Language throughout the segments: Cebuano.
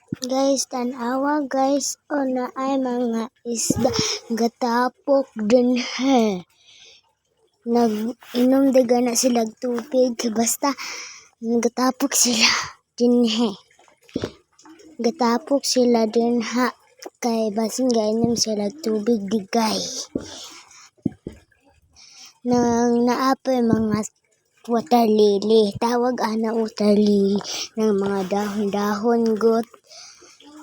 Guys, tan-awa guys, o naay mga isda gatapok dinhi. Nag-inom di gana sila tubig, basta gatapok sila dinhi. Gatapok sila dinha kay basin gainom sila tubig digay. Nang naa pay mga water lily, tawag ana water lily ng mga dahon-dahon gut.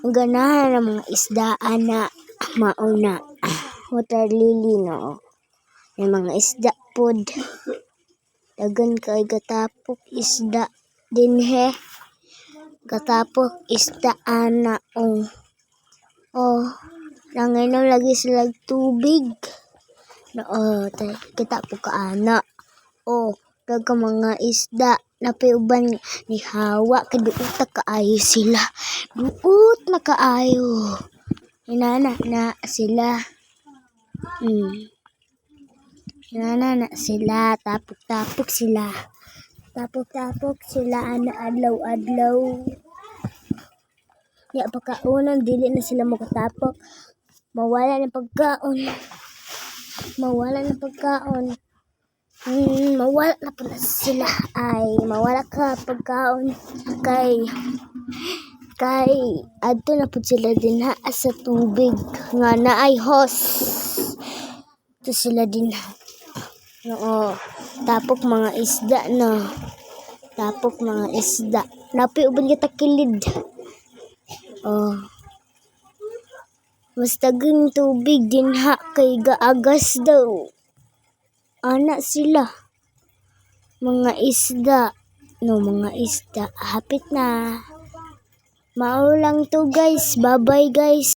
Ganahan ang mga isda ana, mao na water lily, no. May mga isda pod. Daghan kay gatapok isda dinhi. Gatapok isda ana, oh. Oh, nanginom lagi sila tubig. Oh, kita po ka ana. Oh, daghang mga isda napay uban nihawa kay duot na kaayo sila. Duot na kaayo. Inana na sila. Inana na sila, tapok-tapok sila. Tapok-tapok sila ana adlaw-adlaw. Ya pagkaunon dili na sila makatapok. Mawala na pagkaon. Mawala na pagkaon. Mawala na pala sila ay mawala ka pagkaon kay adto na pud sila dinha sa tubig nga naay hose. Adto sila dinha. Oo, tapok mga isda, no. Tapok mga isda. Napay uban gatakilid. Oh. Mas daghang tubig dinha kay gaagas daw. Ana sila. Mga isda. No, mga isda. Hapit na. Mao lang to, guys. Bye-bye, guys.